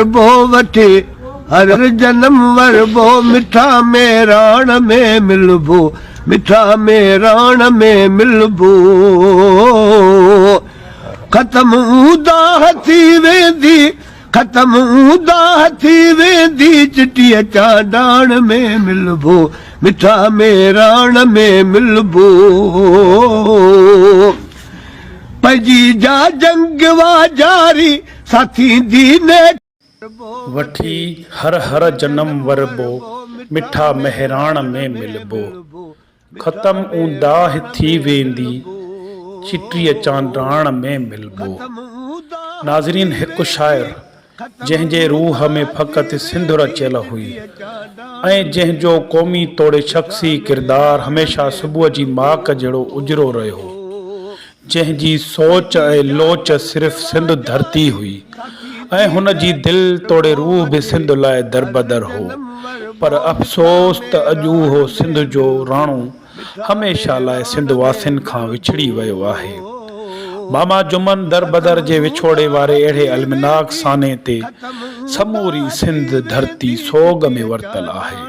وربو وٺي هر جنم وربو مٺا مهراڻ ۾ ملبو مٺا مهراڻ ۾ ملبو ختم اونداهه ٿي ويندي ختم اونداهه ٿي ويندي چٽيء چانڊاڻ ۾ ملبو مٺا مهراڻ ۾ ملبو پنهنجي جا جنگ وا جاري سا ٿيندي نيٺ. وٺي هر هر جنم وربو، مٺا مهراڻ ۾ ملبو. ختم اونداهه ٿي ويندي، چٽيء چانڊاڻ ۾ ملبو. ناظرين هڪ شاعر جنهن جي روح ۾ فقط سنڌ رچيل هئي ۽ جنهن جو قومي توڙي شخصي ڪردار هميشه صبح جي ماڪ جهڙو اجرو رهيو. جنهن جي سوچ ۽ لوچ صرف سنڌ ڌرتي هئي ۽ هن جي دل توڙي روح به سنڌ لاء دربدر هو پر افسوس ته اڄ اهو سنڌ جو راڻو هميشه لاء سنڌ واسين کان وڇڙي ويو آهي. ماما جمن دربدر جي وڇوڙي واري اهڙي المناڪ سانحي تي سموري سنڌ ڌرتي سوڳ ۾ ورتل آهي.